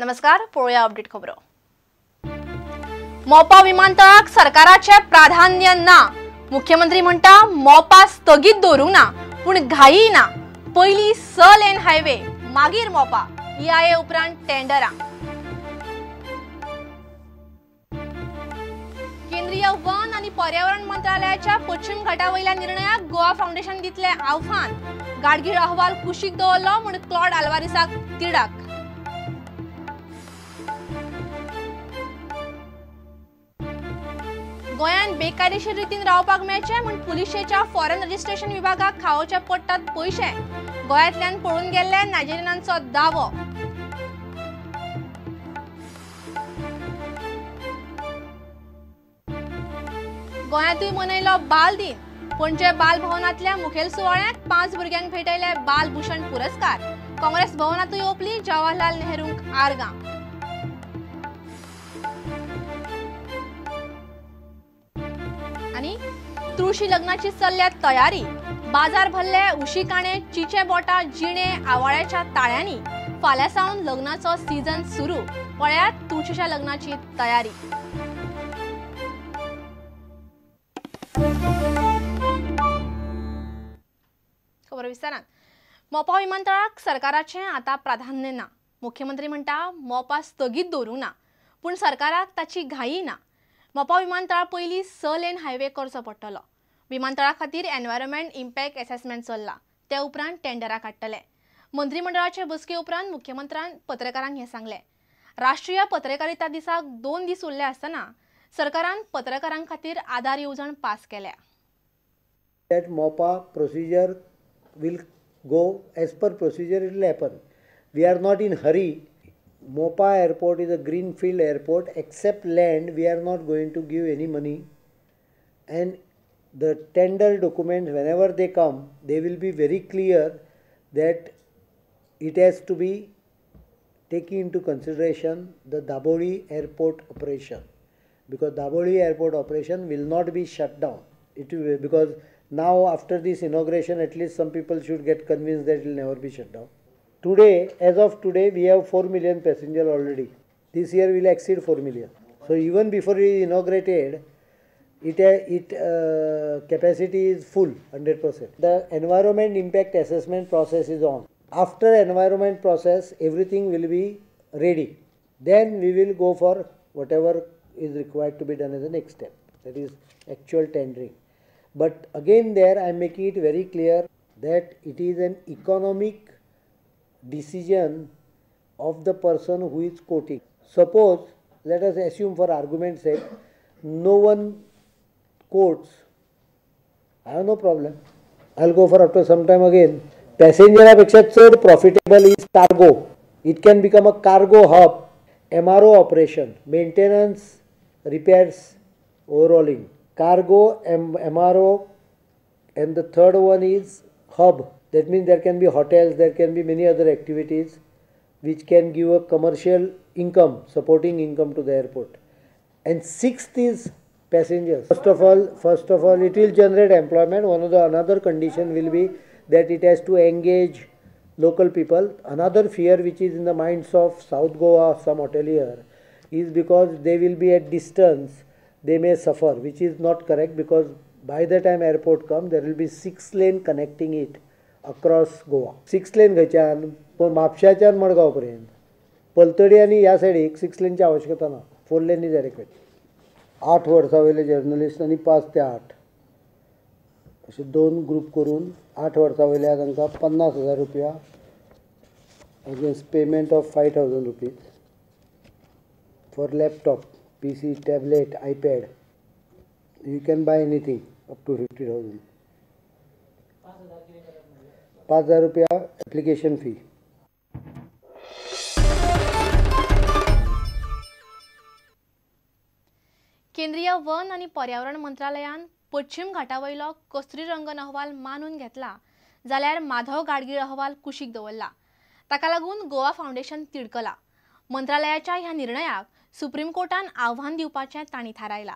नमस्कार, पळोवया अपडेट खबरो. मोपा विमानतळाक सरकाराचे प्राधान्य ना. मुख्यमंत्री म्हणटा मोपा स्थगीत दवरूंक ना, पूण घाई ना. पयली 6 लेन हायवे, मागीर मोपा. ईआयए उपरांत टेंडरां. केंद्रीय वन आनी पर्यावरण मंत्रालयाच्या पश्चिम घाटा वयल्या निर्णयाक गोवा फाउंडेशन दितले आव्हान. गाडगीळ अहवाल कुशीक दवरलो म्हूण क्लॉड आल्वारीसाक तिडक. गोंयांत बेकायदेशीर रितीन रावपाक मेळचें म्हूण पुलिशेच्या फॉरेन रजिस्ट्रेशन विभागाक खावोवचे पडटात पयशे. गोंयांतल्यान पळून गेल्ल्या नायजेरियनांचो दावो. गोंयांतूय मनयलो बाल दिन. पणजे बाल भवनांतल्या मुखेल सुवाळ्यांत 5 भुरग्यांक भेटयले बालभूषण पुरस्कार. काँग्रेस भवनांतूय ओंपली जवाहरलाल नेहरूंक आर्गां. आनी तुळशी लग्नाची चल्ल्या तयारी. बाजार भरले उशीकाणे, चिचे बोटा, जिणे आवाळ्याच्या ताळ्यांनी. फाल्यां सावन लग्नाचो सीझन सुरू. पळयात तुळशीच्या लग्नाची तयारी. खबर विस्तारान. मोपा विमानतळाक सरकाराचें आतां प्राधान्य ना. मुख्यमंत्री म्हणटा मोपा स्थगीत दवरूंक ना, पूण सरकाराक ताची घाई ना. मोपा विमानतळा पयलीं 6 लेन हायवे करचो पडटलो. विमानतळा खातीर एनवायरमेंट इम्पॅक्ट एसेसमेंट चल्ला, ते उपरांत टेंडरां काडटले. मंत्रीमंडळाचे बसके उपरांत मुख्यमंत्र्यान पत्रकारांक हें सांगलें. राष्ट्रीय पत्रकारिता दिसाक 2 दीस उरले आसतना सरकारान पत्रकारां खातीर आधार येवजण पास केल्या. That Mopa procedure will go as per procedure, it will happen. We are not in hurry. Mopa airport is a greenfield airport. Except land, we are not going to give any money. And the tender documents, whenever they come, they will be very clear that it has to be taken into consideration the Dabolim airport operation, because Dabolim airport operation will not be shut down. It will be, because now after this inauguration, at least some people should get convinced that it will never be shut down. Today, as of today, we have 4 million passengers already. This year we will exceed 4 million. So even before it is inaugurated, it capacity is full, 100%. The environment impact assessment process is on. After environment process, everything will be ready. Then we will go for whatever is required to be done as the next step, that is actual tendering. But again there I am making it very clear that it is an economic decision of the person who is quoting. Suppose, let us assume for argument's sake, no one quotes, I have no problem, I will go for after some time again. Passenger पेक्षा चड profitable is cargo. It can become a cargo hub, MRO operation, maintenance, repairs, overhauling, cargo, MRO, and the third one is hub. That means there can be hotels, there can be many other activities which can give a commercial income, supporting income to the airport. And sixth is passengers. First of all, it will generate employment. One of the another condition will be that it has to engage local people. Another fear which is in the minds of South Goa, some hotelier, is because they will be at distance, they may suffer, which is not correct, because by the time airport comes, there will be 6 lane connecting it across Goa. 6 lane खंयच्यान म्हापशाच्यान मडगांव पर्यंत, पलतडी आनी ह्या सायडीक 6 लेनची आवश्यकता ना, 4 lane is adequate. 8 वर्सां वयले जर्नलिस्ट आनी 5 ते 8 अशे 2 ग्रूप करून 8 वर्सां वयल्या तांकां 50,000 रुपया against payment of 5,000 rupees for laptop, PC, tablet, iPad. You can buy anything up to 50,000. 5,000 रुपया एप्लिकेशन फी. केंद्रीय वन आनी पर्यावरण मंत्रालयान पश्चिम घाटा वयलो कस्तुरी रंगन अहवाल मानून घेतला जाल्यार माधव गाडगीळ अहवाल कुशीक दवरला. ताका लागून गोवा फाउंडेशन तिडकला. मंत्रालयाच्या ह्या निर्णयाक सुप्रीम कोर्टान आव्हान दिवपाचें तांणी थारायला.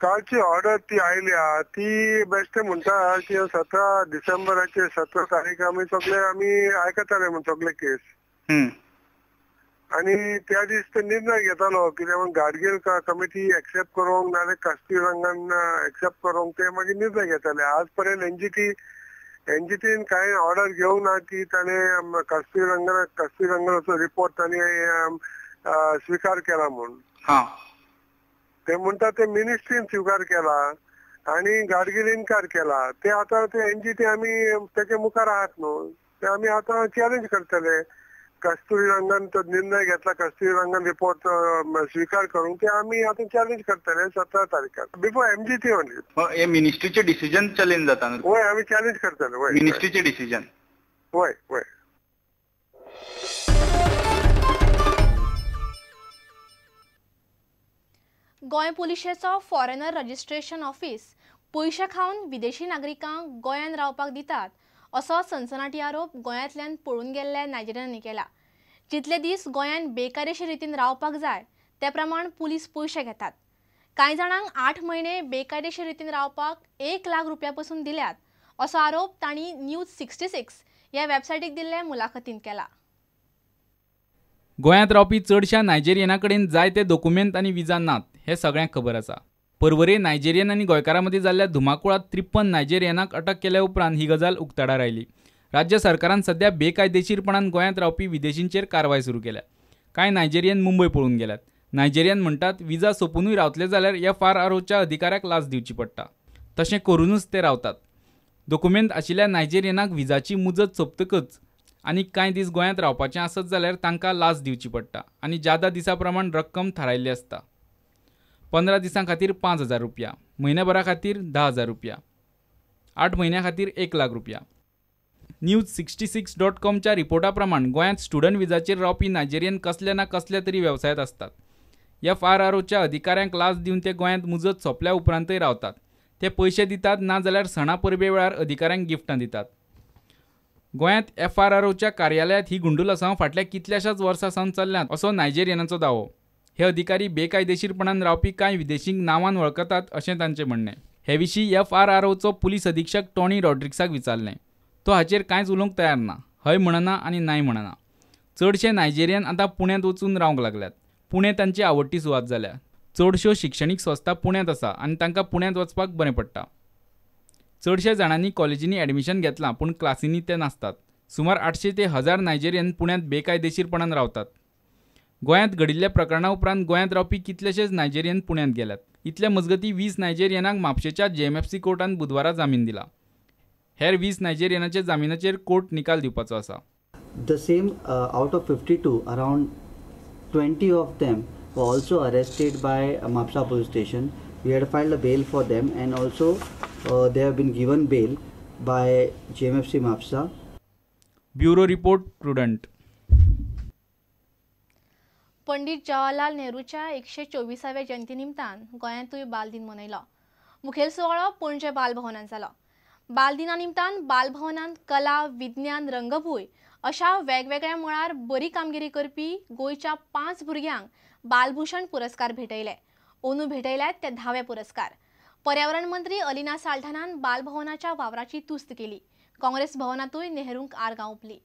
कालची ऑर्डर ती आयल्या ती बेश्टे म्हणटा की 17 डिसेंबराचे 17 तारीख आमी सगळे आमी आयकताले म्हण सगळे केस. आनी त्या दीस ते निर्णय घेतालो कित्याक म्हण गाडगीळ कमिटी एक्सेप्ट करूंक नाजाल्यार कस्तुरी रंगन एक्सेप्ट करूंक ते मागीर निर्णय घेताले. आज पर्यंत एनजीटीन कांय ऑर्डर घेवंक ना की ताणें कस्तुरी रंगनाचो रिपोर्ट ताणें स्विकार केला म्हूण. ते म्हणटा ते मिनिस्ट्रीन स्विकार केला आनी गाडगीळ इन्कार केला. ते आतां ते एनजीटी आमी तेच्या मुखार आहात न्हू, ते आमी आतां चॅलेंज करतले. कस्तुरी रंगन तो निर्णय घेतला, कस्तुरी रंगन रिपोर्ट स्विकार करूंक ते आमी आतां चॅलेंज करतले 17 तारखाक बिफोर एमजीटी ओनली. हे मिनिस्ट्रीचे डिसिजन चॅलेंज जाता? वय, आमी चॅलेंज करतले. वय, मिनिस्ट्रीचे डिसिजन. वय वय. गोंय पुलिशेचो फॉरेनर रजिस्ट्रेशन ऑफिस पयशे खावन विदेशी नागरिकांक गोंयांत रावपाक दितात असो सनसनाटी आरोप गोंयांतल्यान पळून गेल्ल्या नायजेरियनांनी केला. जितले दीस गोंयांत बेकायदेशीर रितीन रावपाक जाय ते प्रमाण पुलीस पयशे घेतात. कांय जाणांक 8 म्हयने बेकायदेशीर रितीन रावपाक 1 लाख रुपया पसून दिल्यात असो आरोप तांणी न्यूज 66 ह्या वेबसायटीक दिल्ले मुलाखतीन केला. गोंयांत रावपी चडश्या नायजेरियना कडेन जायते दोकुमेंत आनी विजा नात हें सगळ्यांक खबर आसा. परवरे नायजेरियन आनी गोंयकारां मदीं जाल्ल्या धुमाकुळांत 53 नायजेरियनाक अटक केल्या उपरांत ही गजाल उक्ताडार आयली. राज्य सरकारान सध्या बेकायदेशीरपणान गोंयांत रावपी विदेशींचेर कारवाय सुरू केल्या. कांय नायजेरियन मुंबय पळून गेल्यात. नायजेरियन म्हणटात विजा सोंपुनूय रावतले जाल्यार FRROच्या अधिकाऱ्याक लाच दिवची पडटा. तशें करुनूच ते रावतात. दोकुमेंत आशिल्ल्या नायजेरियनाक विजाची मुजत सोंपतकच आनी कांय दीस गोंयांत रावपाचें आसत जाल्यार तांकां लाच दिवची पडटा आनी जादा दिसा प्रमाण रक्कम थारायल्ली आसता. 15 दिसां खातीर 5,000 रुपया, म्हयन्याभरा खातीर 10,000 रुपया, 8 म्हयन्या खातीर 1 लाख रुपया. न्यूज 66.comच्या रिपोर्टा प्रमाण गोंयांत स्टुडंट विजाचेर रावपी नायजेरियन कसल्या ना कसल्या तरी वेवसायांत आसतात. FRROच्या अधिकाऱ्यांक लाच दिवन ते गोंयांत मुजत सोंपल्या उपरांतय रावतात. ते पयशे दितात ना जाल्यार सणा परबे वेळार अधिकाऱ्यांक गिफ्टां दितात. गोंयांत FRROच्या कार्यालयांत ही गुंडुलसांव फाटल्या कितल्याशाच वर्सां सावन चल्ल्यांत असो नायजेरियनाचो दावो. हे अधिकारी बेकायदेशीरपणान रावपी कांय विदेशींक नांवान वळखतात अशें तांचें म्हणणें. हे विशीं FRROचो पुलीस अधीक्षक टॉनी रॉड्रिक्साक विचारलें. तो हाचेर कांयच उलोवंक तयार ना, हय म्हणना आनी नाय म्हणना. चडशे नायजेरियन आतां पुण्यांत वचून रावंक लागल्यात. पुणे तांची आवडटी सुवात जाल्या. चडश्यो शिक्षणीक संस्था पुण्यांत आसा आनी तांकां पुण्यांत वचपाक बरें पडटा. चडशे जाणांनी कॉलेजींनी एडमिशन घेतलां पूण क्लासींनी ते नासतात. सुमार 800 ते 1000 नायजेरियन पुण्यांत बेकायदेशीरपणान रावतात. गोंयांत घडिल्ल्या प्रकरणा उपरांत गोंयांत रावपी कितलेशेच नायजेरियन पुण्यांत गेल्यात. इतल्या मजगतीं 20 नायजेरियनांक म्हापशेच्या JMFC कोर्टान बुधवारा जामीन दिला. हेर 20 नायजेरियनाच्या जामिनाचेर कोर्ट निकाल दिवपाचो आसा. The same out of 52 around 20 of them were also arrested by Mapsa police station. We had filed a bail for them and also they have been given bail by JMFC Mapsa. Bureau report, Prudent. Pandit Jawaharlal नेहरूच्या 124व्या जयंती निमतान गोंयांतूय बालदीन मनयलो. मुखेल सुवाळो पणजे बालभवनांत जालो. बालदिना निमतान बालभवनांत कला, विज्ञान, रंगभूंय अशा वेगवेगळ्या मळार बरी कामगिरी करपी गोंयच्या 5 भुरग्यांक बालभूषण पुरस्कार भेटयले. अंदू भेटयल्यात ते 10वे पुरस्कार. पर्यावरण मंत्री अलिना साल्ढाणान बालभवनाच्या वावराची तुस्त केली. काँग्रेस भवनांतूय नेहरूंक आर्गां ओंपली.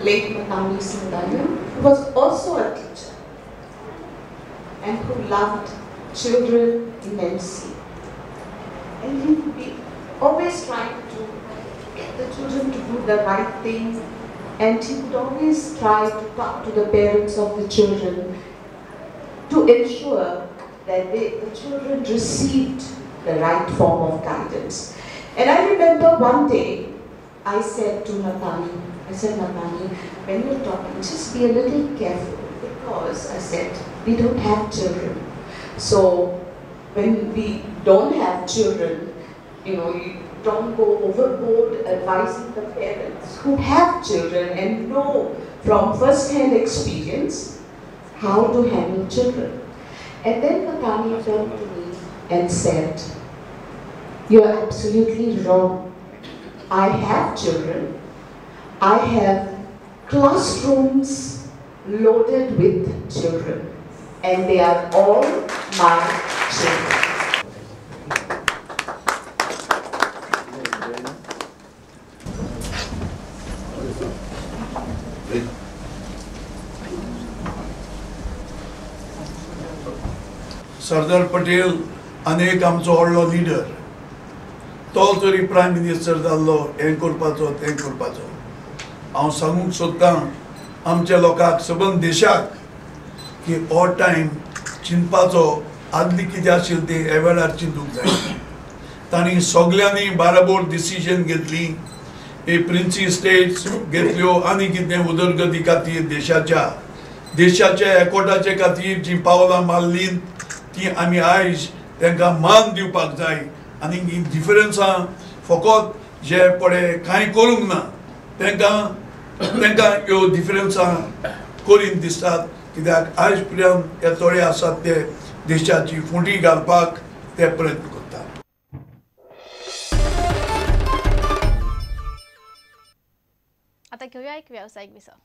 Late Matani Saldanha, who was also a teacher and who loved children immensely. And he would be always trying to get the children to do the right thing, and he would always try to talk to the parents of the children to ensure that the children received the right form of guidance. And I remember one day I said to Matani, Matani, when you're talking, just be a little careful, because I said, we don't have children. So when we don't have children, you know, you don't go overboard advising the parents who have children and know from first-hand experience how to handle children. And then Matami turned to me and said, "You're absolutely wrong. I have children. I have classrooms loaded with children, and they are all my children." Sardar Patel अनेक आमचो व्हडलो leader, तो तरी prime minister जाल्लो, हें करपाचो तें करपाचो. हांव सांगूंक सोदतां आमच्या लोकांक, सबंद देशाक, की हो टायम चिंतपाचो आदली कितें आशिल्ली ती ह्या वेळार चिंतूंक जाय. तांणी सगल्यांनी बाराबोर डिसिजन घेतली, हे प्रिन्सी स्टेट्स घेतल्यो आनी कितें उदरगती खातीर, देशाच्या देशाच्या एकवटाचे खातीर जी पावलां मारलीं ती आमी आयज तांकां मान दिवपाक जाय. आनी ही डिफरन्सां फकत जे पळय कांय करूंक ना तांकां तांकां ह्यो डिफरन्सां करीन दिसतात, कित्याक आयज पर्यंत हे थोडे आसात ते देशाची फुंडी घालपाक ते प्रयत्न करतात. आता घेऊया एक व्यावसायिक विसव.